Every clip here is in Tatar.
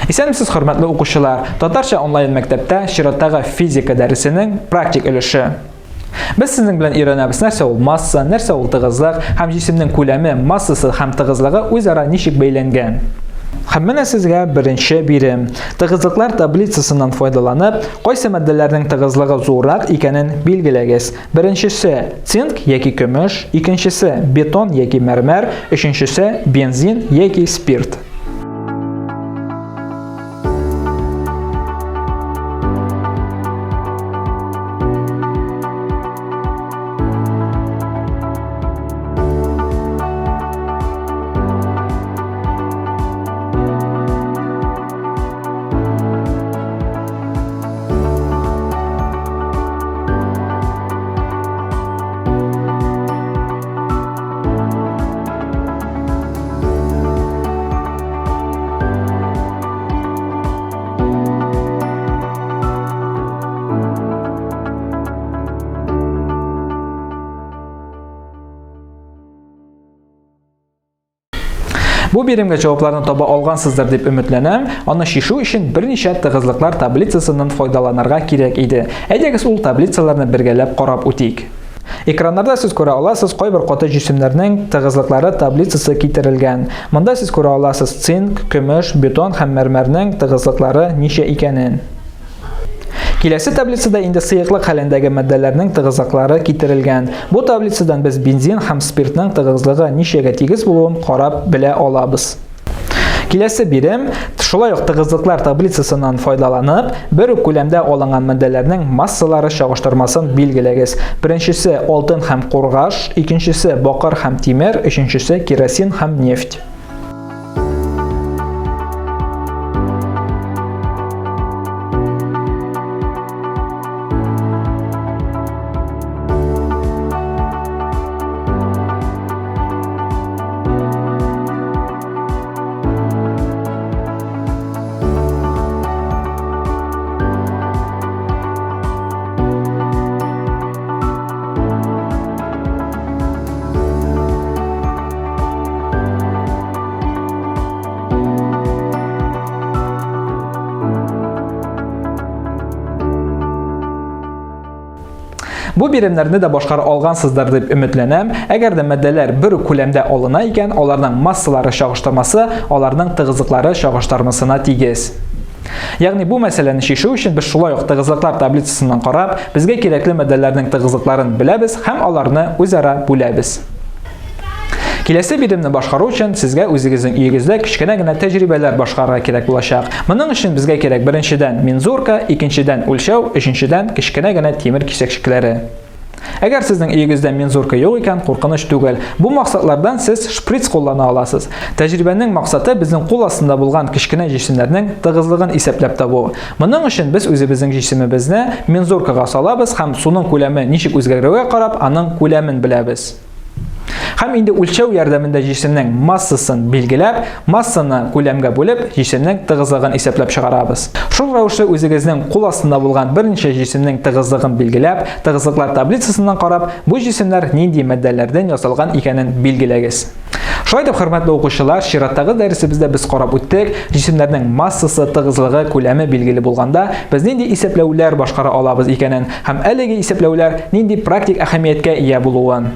Исәнмесез, хөрмәтле укучылар! Татарча онлайн мәктәптә чираттагы физика дәресенең практик өлеше. Без сезнең белән өйрәнәбез, нәрсә ул масса, нәрсә ул тыгызлык һәм җисемнең күләме, массасы һәм тыгызлыгы үзара ничек бәйләнгән. Һәм менә сезгә беренче бирем. Тыгызлыклар таблицасыннан файдаланып, кайсы матдәләрнең тыгызлыгы зуррак икәнен билгеләгез. Беренчесе цинк яки көмеш, икенчесе бетон яки мәрмәр, өченчесе бензин яки спирт. Бу биремгә җавапларны таба алгансыздыр дип өметләнәм. Аны чишү өчен берничә тыгызлыклар таблицасыннан файдаланырга кирәк иде. Әйдәгез ул таблицаларны бергәләп карап үтик. Экраннарда сез күрә аласыз, кайбер каты җисемнәрнең тыгызлыклары таблицасы китерелгән. Монда сез күрә аласыз цинк, көмеш, бетон һәм мәрмәрнең тыгызлыклары ничә икәнен. Киләсе таблицада инде сыеклык хәлендәге матдәләрнең тыгызлыклары китерелгән. Бу таблицадан без бензин һәм спиртның тыгызлыгы ничәгә тигез булуын карап белә алабыз. Киләсе бирем, шулай ук тыгызлыклар таблицасыннан файдаланып, бер үк күләмдә алынган матдәләрнең массалары чагыштырмасын билгеләгез. Беренчесе алтын һәм кургаш, икенчесе бакыр һәм тимер, өченчесе керосин һәм нефть. Бу биремнәрне дә башкара алгансыздыр дип өметләнәм. Әгәр дә матдәләр бер үк күләмдә алына икән, аларның массалары чагыштырмасы аларның тыгызлыклары чагыштырмасына тигез. Ягъни бу мәсьәләне чишү өчен без шулай ук тыгызлыклар таблицасыннан карап, безгә кирәкле матдәләрнең тыгызлыкларын беләбез һәм аларны үзара бүләбез. Киләсе биремне башкару өчен сезгә үзегезнең өегездә кечкенә генә тәҗрибәләр башкарырга кирәк булачак. Моның өчен безгә кирәк беренчедән мензурка, икенчедән үлчәү, өченчедән кечкенә генә тимер кисәкчекләре. Әгәр сезнең өегездә мензурка юк икән, куркыныч түгел. Бу максатлардан сез шприц куллана аласыз. Тәҗрибәнең максаты безнең кул астында булган кечкенә җисемнәрнең тыгызлыгын исәпләп табу. Моның өчен без үзебезнең җисемебезне мензуркага салабыз һәм суның күләме ничек үзгәрүгә карап, аның күләмен беләбез. Һәм инде үлчәү ярдәмендә җисемнең массасын билгеләп, массаны күләмгә бүлеп, җисемнең тыгызлыгын исәпләп чыгарабыз. Шул рәвешле үзегезнең кул астында булган берничә җисемнең тыгызлыгын билгеләп, тыгызлыклар таблицасыннан карап, бу җисемнәр нинди матдәләрдән ясалган икәнен билгеләгез. Шулай итеп, хөрмәтле укучылар, чираттагы дәресебездә без карап үттек, җисемнәрнең массасы, тыгызлыгы, күләме билгеле булганда, без нинди исәпләүләр башкара алабыз икәнен һәм әлеге исәпләүләр нинди практик әһәмияткә ия булуын.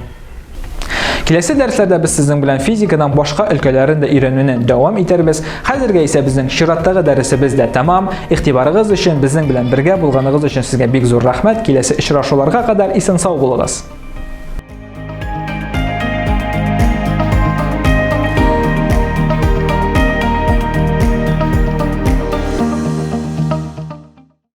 Киләсе дәресләрдә без сезнең белән физиканың башка өлкәләрен дә өйрәнүне дәвам итәрбез. Хәзергә исә безнең чираттагы дәресебез дә тәмам. Игътибарыгыз өчен, безнең белән бергә булганыгыз өчен сезгә бик зур рәхмәт. Киләсе очрашуларга кадәр исән-сау булыгыз.